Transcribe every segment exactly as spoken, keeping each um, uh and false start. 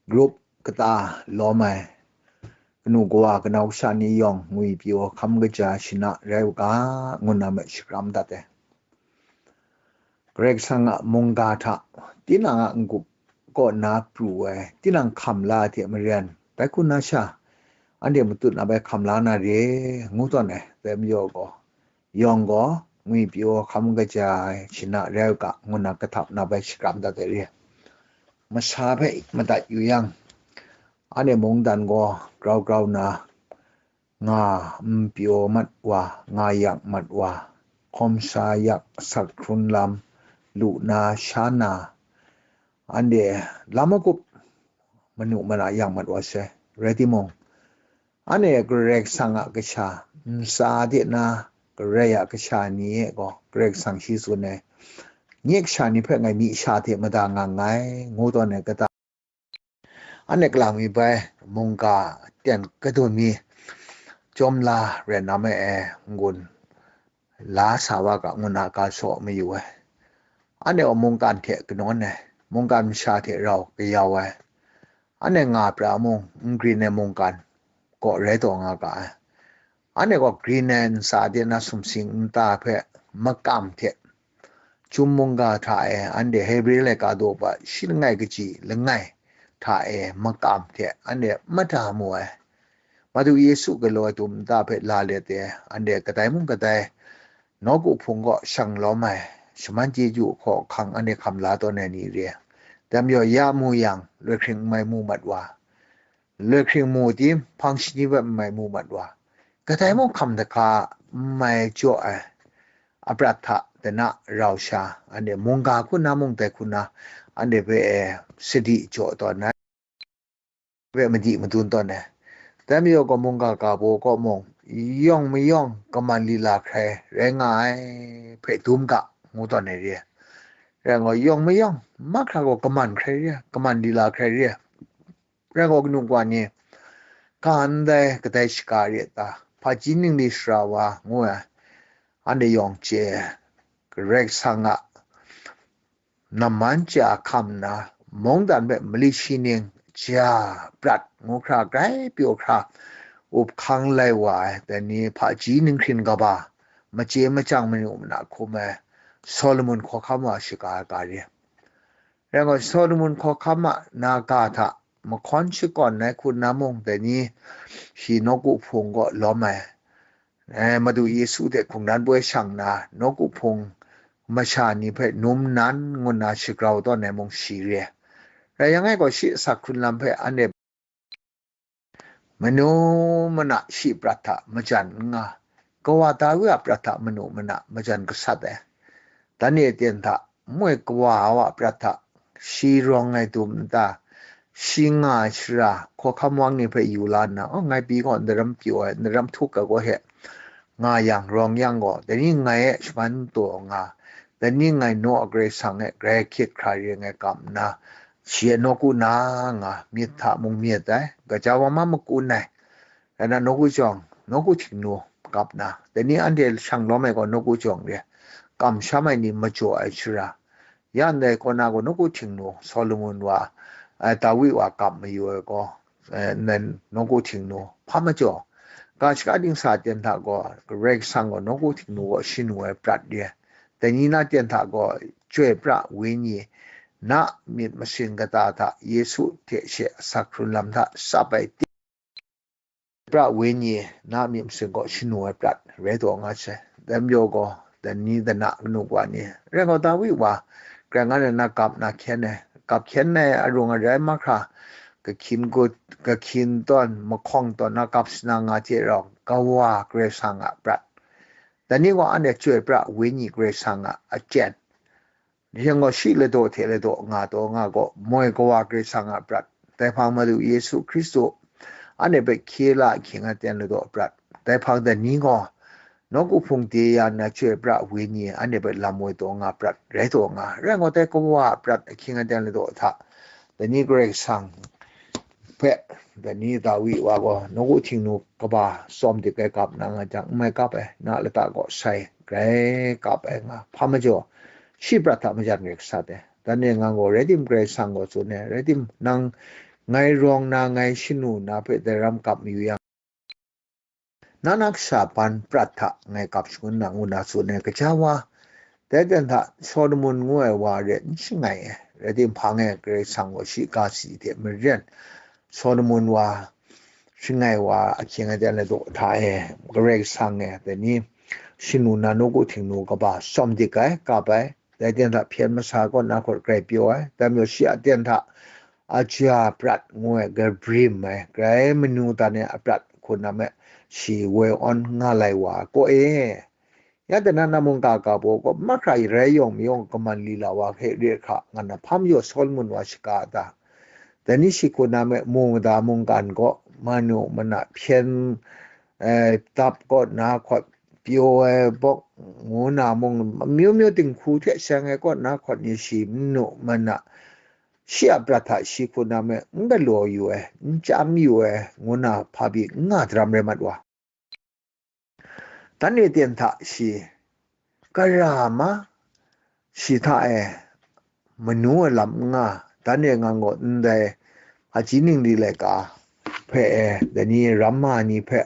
grup kata lawm ai kanu kawa kanau kasha ni yawng ngwi pyaw hkam kaja shana rai u ga, ngu na me shakram dat ai. Karai Kasang a mungga hta tinang a n-gup kaw na pru ai, tinang hkam la ai hte maren, bai hku na sha, anhte matut na bai hkam la na re, ngu tawn ai. Dai majaw gaw, yawng gaw ngwi pyaw hkam kaja ai shana rai u ga, ngu na kahtap na bai shakram dat ai re. Masha hpe madat yu yang, anhte mungdan gaw grau grau na, nga n pyaw mat wa, nga yak mat wa, hkawm sha yak asak hkrun lam, lu na, sha na, anhte lam magup manu mana yak mat wa sai. Rai timung, anhte Karai Kasang a kasha, ntsa de na Karai a kasha ni e gaw Karai Kasang shi tsun ai, nye kasha ni hpe ngai myi sha hte mada nga nngai, ngu tawn ai kata. Anhte kalang mi bai mungga ten kadun mi, chyawm la rai na me e, n-gun la sa wa ga, ngu na ga shaw mayu ai. Anhte gaw mungkan hte kanawn ai, mungkan masha hte rau kayau ai. Anhte nga pra mung, n grin ai mungkan kaw rai taw nga ga ai. Anhte gaw grin ai ntsa de na sumsing nta hpe makam hte, chyum mungga hta e, anhte Hebre laika daw pa shi langai kaji langai hta e makam hte anhte mada mu ai. Madu Yesu galaw ai tum nta hpe la let e, anhte kadai mung kadai nawku hpung kaw shang lawm ai, shaman chyeju hkaw hkang anhte hkam la tawn ai ni re. Dai majaw ya mu yang, loi hkring n mai mu mat wa, loi hkring mu tim, hpang shani bai n mai mu mat wa, kadai mung hkam dahka n mai jaw ai aprat hta dana rau sha, anhte mungga hku na mung dai hku na, anhte hpe e sadi jaw tawn ai, hpe madi madun tawn ai. Dai majaw gaw mungga ga baw kaw mung, yawng mayawng kaman lila hkrai rai nga ai hpe dum ga, ngu tawn ai re. Rai gaw, yawng mayawng mahkra gaw kaman hkrai re, kaman lila hkrai re. Rai gaw, kanu kawa ni, ga ndai kadai shaga re ta, hpaji ningli sara wa, ngu ai, anhte yawng chye ai. Karai Kasang a namman chya hkam nna, mungdan hpe mali shi ning ja prat ngu hkra, grai pyaw hkra, up hkang lai wa ai, dai ni hpaji ninghkrin kaba, machye machyang manu mana hkum ai, Solomon hkawhkam wa shaga ai ga re. Rai gaw, Solomon hkawhkam a na ga hta mahkawn shakawn ai hku na mung, dai ni shi nawku hpung kaw lawm ai, e, Madu Yesu hte hkungran poi shang na, nawku hpung masha ni hpe num nan ngu na shagrau tawn ai mung shi re. Rai yang e gaw, shi asak hkrun lam hpe anhte manu mana shi prat hta majan n nga, kawa Dawi a prat hta manu mana majan gasat ai. Dan e ten hta moi kawa wa prat hta shi rawng ai dum nta, shi nga ai shara, hkawhkam wang ni hpe yu la nna, "Oh, ngai pyi gaw ndaram pyaw ai, ndaram htuk ai gaw he," nga yang, rawng yang gaw, dai ni ngai e shaman taw nga, dai ni ngai naw a Karai Kasang e grai hkyit hkra re ngai kam nna, shi e nawku na nga, myit hta mung myit ai, gaja wa ma makun ai, rai nna nawku jawng, nawku htingnu kap na, dai ni anhte shang lawm ai gaw nawku jawng re, kamsham ai ni majaw ai shara, ya ndai kaw na gaw nawku htingnu, Solomon wa, ai, Dawi wa kap mayu ai gaw, eh, nan nawku htingnu hpa majaw, ga shaka dingsa ten hta gaw, Karai Kasang gaw nawku htingnu kaw shanu ai prat re, dai ni na ten hta gaw, Chyoi pra Wenyi, na myit masin kata hta Yesu hte she asak hkrun lam hta tsap ai ti, pra Wenyi na myit masin kaw shanu ai prat rai taw nga sai. Dai majaw gaw, dai ni dana kanu kawa ni, rai gaw, Dawi wa, Karai Kasang na kap na hkyen ai, kap hkyen ai arung arai mahkra, kahkyin gut, kahkyin tawn, mahkawng tawn na kap sana nga hte rau, kawa Karai Kasang a prat. Dai ni gaw anhte Chyoi pra Wenyi Karai Kasang a achyen, Ning gaw shi ladaw hte ladaw nga taw nga gaw, moi kawa Karai Kasang a prat, dai hpang Madu Yesu Hkristu, anhte hpe hkye la ahkying aten ladaw prat, dai hpang dai ni gaw, nawku hpung de ya nna Chyoi pra Wenyi anhte hpe lam woi taw nga prat, rai taw nga, rai gaw, dai kawa a prat ahkying aten ladaw hta, dai ni Karai Kasang hpe, dai ni Dawi wa gaw, nawku htingnu kaba tsawm dik ai kap na nga jang, n mai kap ai, na lata kaw sai, grai kap ai nga, hpa majaw, shi prat hta majan rai gasat ai. Dan e ngang gaw, rai tim, Karai Kasang gaw tsun ai, rai tim, nang ngai rawng na ngai shanu na hpe dai ram kap mayu yang, na na kasha ban prat hta ngai kap shangun na ngu na tsun ai kaja wa, dai ten hta Solomon ngu ai wa re n shangai ai, rai timung hpang e Karai Kasang gaw shi ga si hte maren Solomon wa shangai wa ahkying aten ladaw hta e Karai Kasang e dai ni shanu na nawku htingnu kaba shawm dik ai, kap ai, dai ten hta hpyen masa kaw na hkawt grai pyaw ai, dai majaw shi a ten hta aja prat ngu ai, gabrim ai, grai manu dan ai a prat hku na me shi woi awn nga lai wa kaw e. Ya dana na mungga ga baw kaw mahkra rai yawng mayawng kaman lila wa hpe re hkra nga na hpa majaw Solomon wa shaga a ta? Dai ni shi hku na me mu mada mungkan gaw manu mana hpyen, eh, dap kaw na hkawt pyaw ai bawk ngu na mung, amyu myu dinghku hte seng ai kaw na hkawt ni shi manu mana shi a prat hta shi hku na me n galaw yu ai, n chyam yu ai ngu na hpa pyi n nga daram rai mat wa. Dan e ten hta shi gara ma, shi hta e manu a lam n nga, dan e ngang gaw ndai hpaji ningli laika hpe e, dai ni ramma ni hpe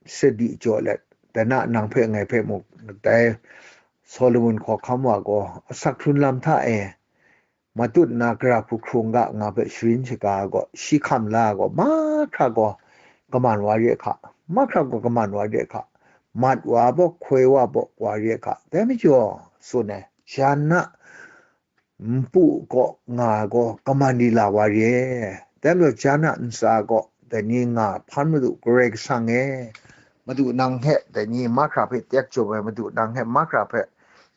sadi jaw let, dai na nang hpe ngai hpe muk, dai Solomon hkawhkam wa gaw asak hkrun lam hta e matut nna gara hku hkrung ga nga hpe sharin shaga ai gaw, shi hkam la ai gaw, mahkra gaw kaman wa re hka, mahkra gaw kaman wa re hka, mat wa baw, hkoi wa baw, wa re hka, dai majaw, tsun ai, jan na npu kaw nga ai gaw kaman lila wa re, dai majaw, jan na ntsa kaw dai ni nga hpan madu Karai Kasang e, Madu nang hpe dai ni mahkra hpe tek jawm ai, Madu nang hpe mahkra hpe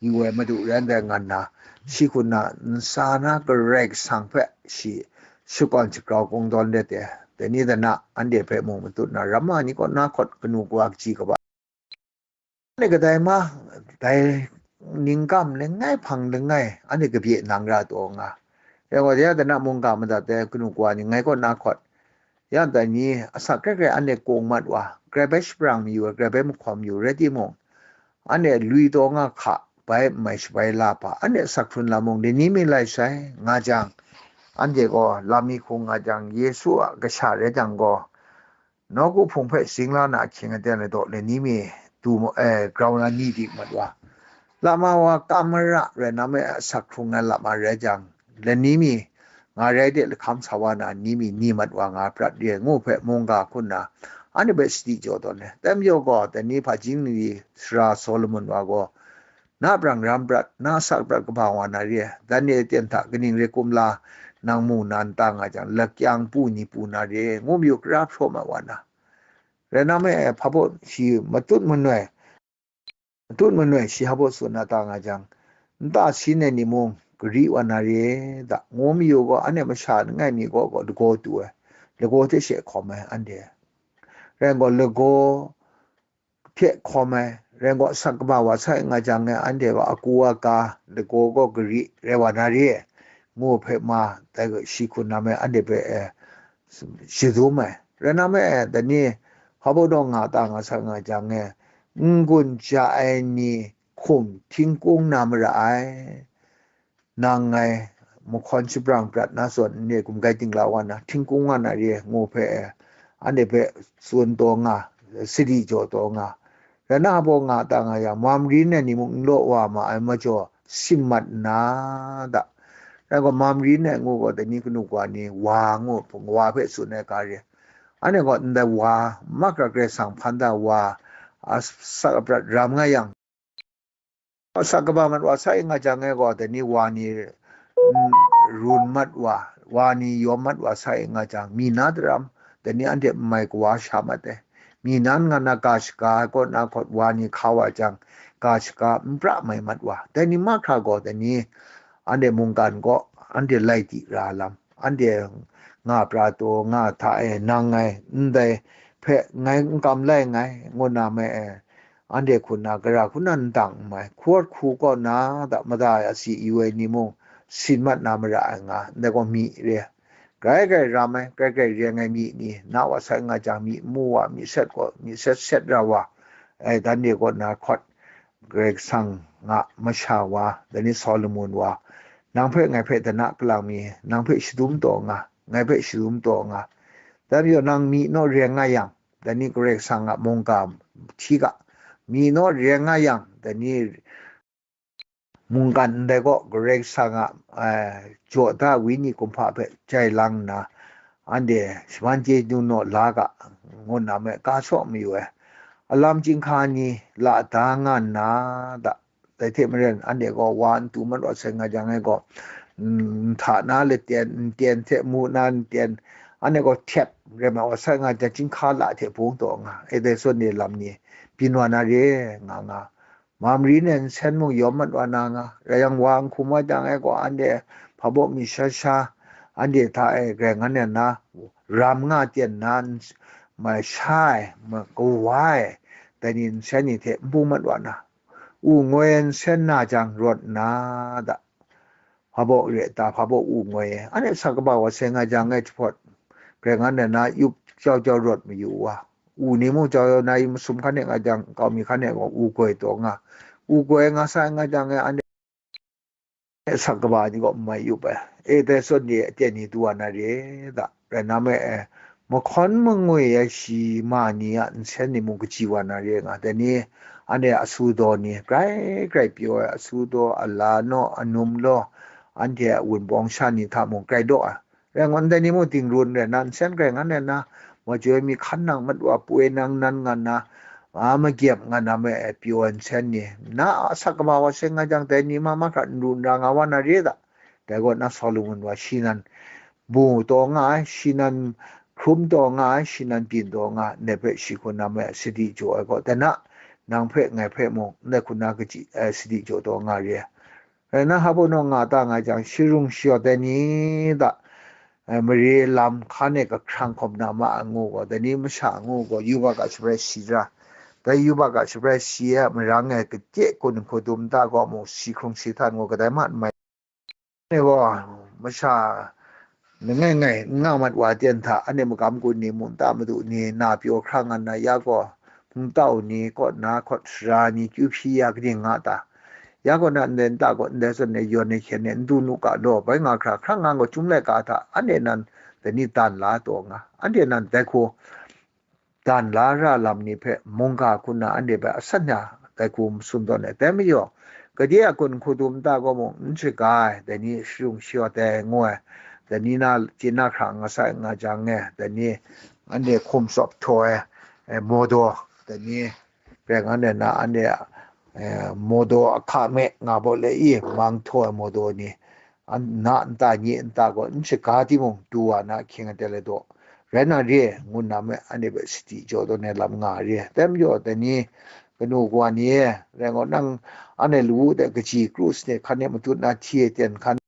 yu ai, Madu rai ndai ngan na, shi hku na ntsa na Karai Kasang hpe shi shakawn shagrau kungdawn let e. Dai ni dana anhte hpe mung matut na, ramma ni kaw na hkawt kanu kawa kaji kaba, anhte kadai ma, dai ningkam langai hpang langai, anhte kabye nang ra taw nga. Rai gaw, ya dana mungga madat ai kanu kawa ni ngai kaw na hkawt, ya dai ni asak hkrai hkrai anhte kung mat wa, grai bai shabrang mayu ai, grai bai mahkaw mayu rai timung, anhte lui taw nga hka, bai n mai shabai la hpa, anhte asak hkrun lam mung lani mi lai sai nga jang, anhte gaw lam mi hkung nga jang, Yesu a kasha rai jang gaw, nawku hpung hpe sing la na ahkying aten ladaw lani mi du mu-, eh, grau na ni di mat wa. Lama wa kam mara rai na me asak hkrung na lama rai jang, lani mi nga rai de lahkam sa wa na ni mi ni mat wa nga prat re ngu hpe mungga hku nna, anhte hpe sadi jaw tawn ai. Dai majaw gaw, dai ni hpaji ningli sara Solomon wa gaw, na brang ram prat, na asak prat kaba wa na re, dan e ten hta kaning rai kum la, nang mu na n ta nga jang, lakyang pu ni pu na re, ngu mayu kara hpraw ma wa na. Rai na me, hpa baw shi matut manoi, matut manoi shi hpa baw tsun na ta nga jang, nta sin ai ni mung gari wa na re da, ngu mayu gaw, anhte masha langai mi gaw, gaw lagaw tu ai, lagaw hte she hkawm ai, anhte rai gaw, lagaw hte hkawm ai, rai gaw, asak kaba wa sai nga jang e, anhte gaw aku aga, lagaw gaw gari rai wa na re, ngu hpe ma, dai gaw shi hku na me anhte hpe, eh, shadum ai. Rai na me, dai ni hpa baw daw nga ta nga sa nga jang e, n-gun ja ai ni hkum htingkung na mara ai. Nang ngai mahkawn shabrang prat na zawn, n-, gumgai dingla wa na, htingkung nga na re ngu hpe, anhte hpe tsun taw nga, sadi jaw taw nga. Rai na hpa baw nga ta nga yang, mamri nai ni mung n law wa ma ai majaw, sin mat nna da. Rai gaw, mamri nai ngu gaw, dai ni kanu kawa ni wa ngu, wa hpe tsun ai ga re. Anhte gaw ndai wa, mahkra Karai Kasang hpan da wa, asak aprat ram nga yang, asak kaba mat wa sai nga jang e gaw, dai ni wa ni, mm, run mat wa, wa ni yawm mat wa sai nga jang, mi na daram, dai ni anhte n mai kawa sha mat ai. Mi nan nga na ga shaga ai kaw na hkawt wa ni hka wa jang, ga shaga n pra mai mat wa. Dai ni mahkra gaw, dai ni anhte mungkan gaw, anhte lai di ra lam, anhte nga pra taw nga hta e, nang ngai ndai hpe ngai n kam lai nngai, ngu na me e, anhte hku na, gara hku na n dang n mai, hku hku kaw na da, mada ai asi yu ai ni mung, sin mat na mara ai nga, ndai gaw myi re, grai grai ram ai, grai grai reng ai myi ni, na wa sai nga jang, myi mu wa, myi set gaw, myi set set ra wa, ai, dan de kaw na hkawt, Karai Kasang nga masha wa, dai ni Solomon wa, nang hpe ngai hpe dana kalang mi, nang hpe shadum taw nga, ngai hpe sharum taw nga. Dai majaw nang myi naw re nga yang, dai ni Karai Kasang a mungga hti ga, myi naw re nga yang, dai ni mungkan ndai gaw Karai Kasang a, eh, jaw da wenyi kumhpa hpe jai lang nna, anhte shaman chyeju naw la ga, ngu nna me, ga saw mayu ai. Alam chyinghka ni la da nga nna da, dai hte maren, anhte gaw wa n tu mat wa sai nga jang e gaw, mm, nhta na laten, nten hte mu na nten, anhte gaw htep rai mat wa sai nga jang, chyinghka la hte bung taw nga, Epeson ni lam ni byin wa na re nga nga, Mamri ne nsen mung yawm mat wa na nga, rai yang wa n hkum wa jang e gaw, anhte hpabaw mi sha sha, anhte hta e grai ngan na na, ram nga ten na, n-, masha ai, ma-, kawa ai, dai ni nsen ni hte n bung mat wa na, u ngoi nsen na jang rawt nna da, hpabaw re ta, hpabaw u ngoi e, anhte sa kaba wa seng nga jang e jahpawt, grai ngan na na yup jau jau rawt mayu wa, u ni mung jau jau na yu masum hkan e nga jang, kau mi hkan e gaw u goi taw nga, u goi nga sa nga jang e, anhte sa kaba ni gaw n mai yup ai. Epeson ni aten ni du wa na re da, rai na me e, mahkawn mangwi ai shi ma ni a nsen ni mung kaji wa na re nga, dai ni anhte a su daw ni, grai grai pyaw ai a su daw, a la naw, a num law, anhte a wunpawng sha ni hta mung grai daw ai. Rai ngut ndai ni mung dingrun rai na, nsen grai ngan rai na, majoi mi hkan nang mat wa poi nang nan ngan na, a magyep ngan na me ai pyaw ai nsen ni, na a asak kaba wa seng nga jang, dai ni ma mahkra n ru n ra nga wa na re da. Dai gaw na Solomon wa shi nan bu taw nga ai, shi nan hkrum taw nga ai, shi nan byin taw nga ai, ndai hpe shi hku na me ai sadi jaw ai gaw, dai na, nang hpe ngai hpe mung, ndai hku na kaji, eh, sadi jaw taw nga re ai. Rai na, hpa pawnaw nga ta nga jang, shi rung shi yawt ai ni da, eh, mare lam hkan e kahkrang hkawm na ma ai ngu gaw, dai ni masha ngu gaw, yubak a shabrai shi ra, dai yubak a shabrai shi a marang e kade kun hku dum nta gaw mung, si hkrung si htan ngu kadai ma n mai. Anhte gaw masha langai ngai n nga mat wa ten hta, anhte magam gun ni, munta madu ni, na pyaw hkra nga na, ya gaw hpungtau ni, kaw na, hkawt sara ni, kyu hpyi ya kaning nga ta? Ya gaw na ndai nta gaw ndai zawn e yawn e hkyen e n du nu ga law, bai nga hkra hkrang nga gaw, Chyum laika hta anhte nan dai ni dan la taw nga, anhte nan dai hku dan la ra lam ni hpe mungga hku na anhte hpe asan ya dai hku matsun tawn ai. Dai majaw, gade a kun hku dum nta gaw mung n shaga ai, dai ni shadung shayawt ai ngu ai, dai ni na chye na hkra nga sai nga jang e, dai ni anhte hkum tsawp htaw ai, eh, mawdaw, dai ni rai nga na na anhte, eh, mawdaw ahka me nga baw le i, mang htaw ai mawdaw ni, an-, na nta nye nta gaw n shaga timung, du wa na ahkying aten ladaw rai na re, ngu nna me, anhte hpe sadi jaw tawn ai lam nga re. Dai majaw, dai ni kanu kawa ni e, rai gaw, nang anhte lawu de kaji kru sanit hkan e matut na hti e ten hkan,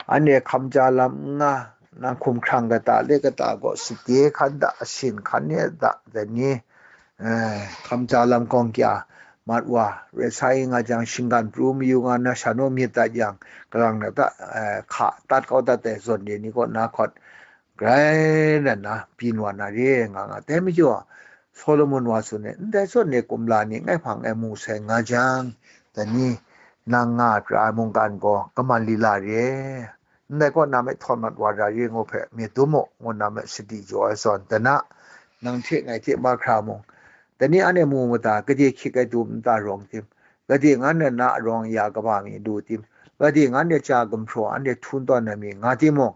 anhte hkamja lam n nga, nang hkumhkrang kata le kata gaw, sade hkan da, asin hkan e da, dai ni, eh, hkamja lam gawng kya mat wa, rai sa i nga jang, shinggan pru mayu nga na sha naw myit dat yang, kalang na ta, eh, hka tat kau dat ai zawn de ni kaw na hkawt, grai na na byin wa na re nga nga. Dai majaw, Solomon wa tsun ai, ndai zawn e kumla ni ngai hpang e mu sai nga jang, dai ni nang nga pra ai mungkan gaw kaman lila re. Ndai kaw na me htawn mat wa ra re ngu hpe myit dum mu, ngu na me sadi jaw ai zawn, dai na, nang hte ngai hte mahkra mung, dai ni anhte mu mada, gade hkyik ai dum nta rawng tim, gade ngan na na arawng ya kaba mi lu tim, gade ngan de cha gumhpraw anhte htum tawn ai mi nga timung,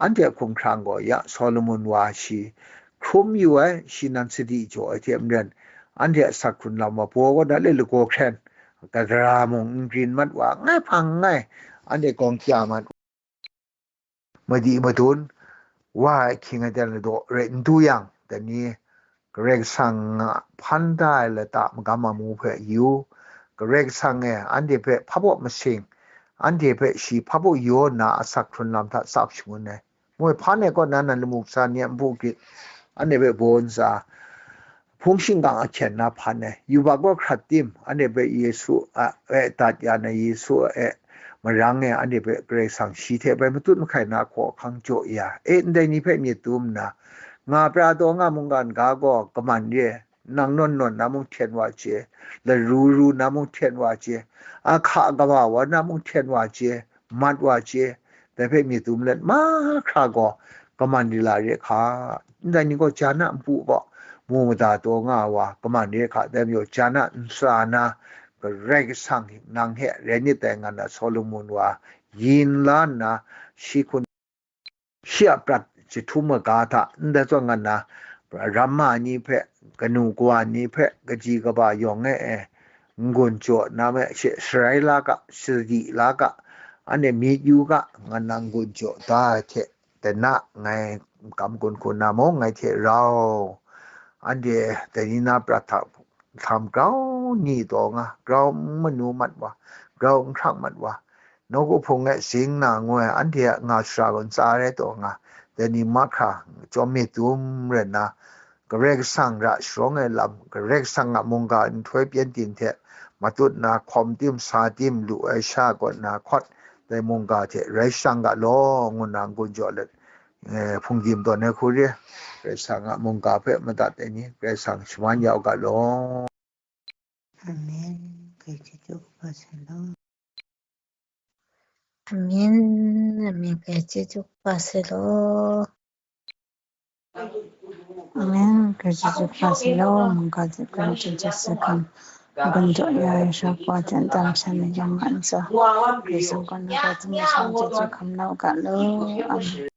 anhte a hkumhkrang gaw ya Solomon wa shi hkrum yu ai, shi nan sadi jaw ai hte maren, anhte a asak hkrun lam wa baw kaw na le lagaw hkren, gadara mung n rin mat wa, ngai hpang nngai, anhte gawng kya mat madi madun wa ai ahkying aten ladaw rai n du yang, dai ni Karai Kasang a hpan da ai lata magam amu hpe yu, Karai Kasang e anhte hpe hpabaw masing, anhte hpe shi hpabaw yaw nna asak hkrun lam hta tsap shangun ai. Moi hpan e kaw na nan lamu kasa ni a npu grit, anhte hpe baw ntsa, hpung shingkang ahkyen na hpan ai, yubak gaw hkrat tim, anhte hpe Yesu a, e dat ya na, Yesu e marang e anhte hpe Karai Kasang shi hte bai matut mahkai na hkaw ahkang jaw ya, e, ndai ni hpe myit dum nna, nga pra taw nga mungkan ga gaw kaman re, nang nawn nawn na mung hten wa chye, laru ru na mung hten wa chye, ahka kaba wa na mung hten wa chye, mat wa chye, dai hpe myit dum let mahkra gaw kaman ri la re hka. Ndai ni gaw jana npu gaw mu mada taw nga ai wa kaman re hka, dai majaw jana ntsa na Karai Kasang nang he rai nit dai nga na Solomon wa yin la nna, shi hkun shi a prat jahtum maga hta, ndai zawn nga na ramma ni hpe, kanu kawa ni hpe, kaji kaba yawng e e n-gun jaw na me she, sharai la ga, sadi la ga, anhte myit yu ga, nga na n-gun jaw da ai hte, dana ngai kam gun hku na mung ngai hte rau, anhte dai ni na prat hta htam grau ni taw nga, grau n manu mat wa, grau n hkrang mat wa, nawku hpung e sing na ngu ai anhte a nga shara gaw ntsa rai taw nga, dai ni mahkra chyawm myit dum rai nna, Karai Kasang ra sharawng ai lam, Karai Kasang a mungga nhtoi pyengdin hte matut na hkawm tim sa tim lu ai sha kaw na hkawt, dai mungga hte rai shang ga law, ngu na n-gun jaw let, eh, hpungdim tawn ai hku re, Karai Kasang a mungga hpe madat ai ni, Karai Kasang shaman ya u ga law. Amen. Kaichyeju kaba sai law. Amen. Amen. Kaichyeju kaba sai law. Amen. Kaichyeju kaba sai law. Mungga hte Karai Kasang hte Yesu hkam gun jaw ya ai sha kaw hte nta masha ni yawng a ntsa, Karai Kasang kaw na ga htum masha hte Yesu hkam lau ga law. Amen.